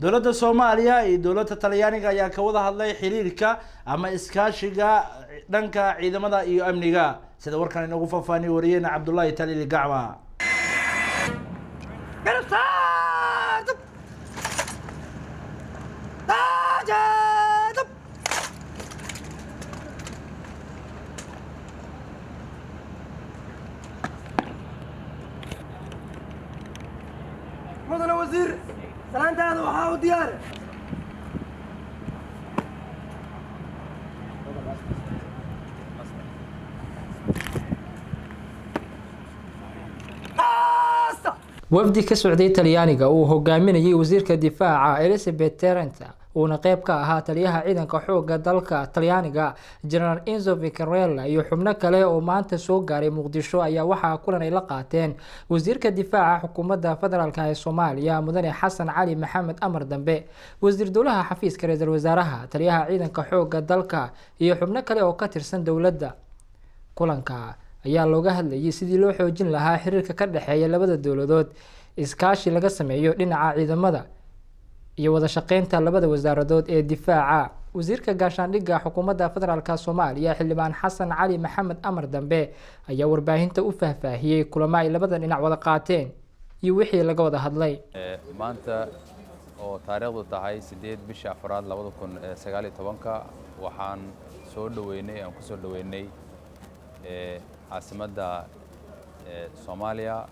Dowladda Soomaaliya iyo dowladda Talyaaniga ayaa ka wada hadlay xiriirka ama iskaashiga dhanka ciidamada iyo amniga, sida warkan inagu faahfaahiniy wariyeyna Cabdullaahi Taliili Gacma. Mudane wasiir, salaantaada waxaa u diyaar. Wafdi ka socday Talyaaniga uu hogaaminayay wasiirka difaaca Elizabeth Terenta, uuna qeyb ka ahaa taliyaha ciidanka xooga dalka Talyaaniga Generaal Enzo Vicarella iyo xubno kale oo maanta soo gaaray Muqdisho, ayaa waxaa kulan ay la qaateen wasiirka difaaca xukuumadda federaalk ee Soomaaliya, mudane Xasan Cali Maxamed Amar Dambe, wasiir dowlaha xafiiska ra-iisul wasaaraha, taliyaha ciidanka xooga dalka iyo xubno kale oo ka tirsan dowladda. Kulanka ayaa looga hadlayay sidii loo xoojin lahaa xiriirka ka dhexeeya labada dowladood, iskaashi laga sameeyo dhinaca ciidamada iyo wada shaqeynta labada wasaaradood ee difaaca. Wasiirka gaashaandhigga xukuumadda federaalk Soomaaliya, xildhibaan Xasan Cali Maxamed Amar Dambe, ayaa warbaahinta u faahfaahiyey kulamo ay labada dhinac wada qaateen iyo wixii laga wada hadlay. Maanta oo taariikhdu tahay 8 bisha afraad 2019-ka, waxaan soo dhoweynay, aan ku soo dhoweynay caasimadda Soomaaliya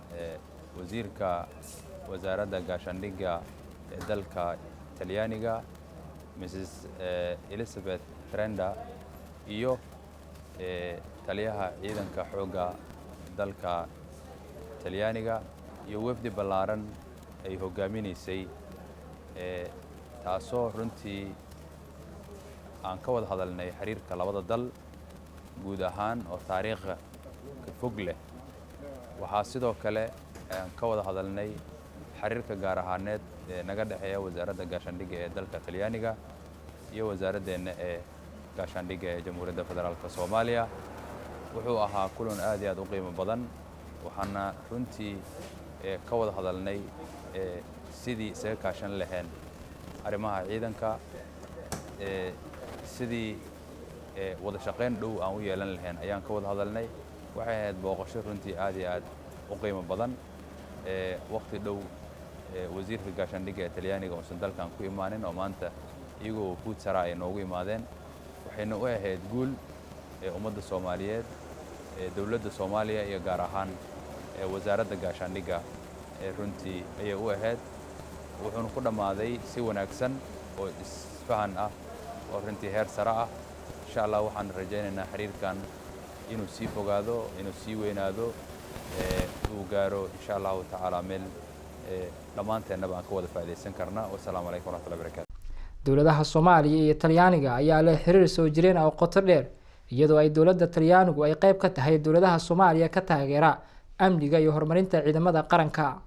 wasiirka wasaaradda gaashaandhigga ee dalka Talyaaniga, Mrs Elizabeth Trenda, iyo taliyaha ciidanka xoogga dalka Talyaaniga iyo wafdi ballaaran ay hoggaaminaysay, taasoo runtii aan ka wada hadalnay xiriirka labada dal guud ahaan oo taariikha ka fog leh. Waxaa sidoo kale aan ka wada hadalnay xiriirka gaar ahaaneed ee naga dhexeeya wasaaradda gaashaandhigga ee dalka Talyaaniga iyo wasaaraddeenna ee gaashaandhigga ee Jamhuuriyadda Federaalka Soomaaliya. Wuxuu ahaa kulan aad iyo aad u qiimo badan, waxaana runtii ka wada hadalnay sidii isaga kaashan laheen arrimaha ciidanka, sidii wada shaqayn dhow aan u yeelan lahayn ayaan ka wada hadalnay. Waxay ahayd booqasho runtii aad iyo aad u qiimo badan. Waqti dhow wasiirka gaashaandhigga ee Talyaaniga uusan dalkan ku imaanin oo maanta iyagoo fuud sara ay noogu imaadeen, waxayna u ahayd guul ummadda Soomaaliyeed, dowladda Soomaaliya iyo gaar ahaan wasaaradda gaashaandhigga runtii ayay u ahayd. Wuxuuna ku dhammaaday si wanaagsan oo isfahan ah oo runtii heer sare ah. Insha Allah waxaan rajaynaynaa xiriirkan inuu sii fogaado, inuu sii weynaado, uu gaaro insha Allahu tacaala meel dhammaanteennaba aan ka wada faa'iidaysan karna. Wasalaamu calaykum waraxmatullahi barakatu. Dowladaha Soomaaliya iyo Talyaaniga ayaa leh xiriir soo jireen ah oo qoto dheer, iyadoo ay dowladda Talyaanigu ay qeyb ka tahay dowladaha Soomaaliya ka taageera amniga iyo horumarinta ciidamada qaranka.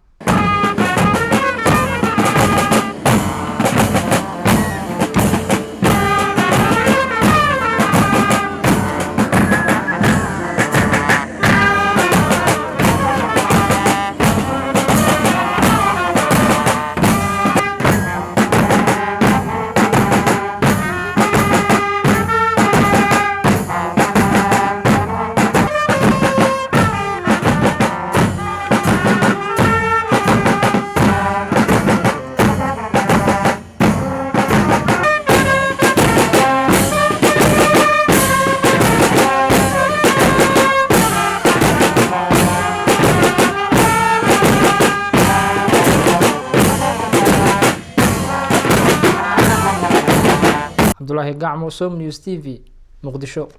Cabdulaahi Gacmo, Som News TV, Muqdisho.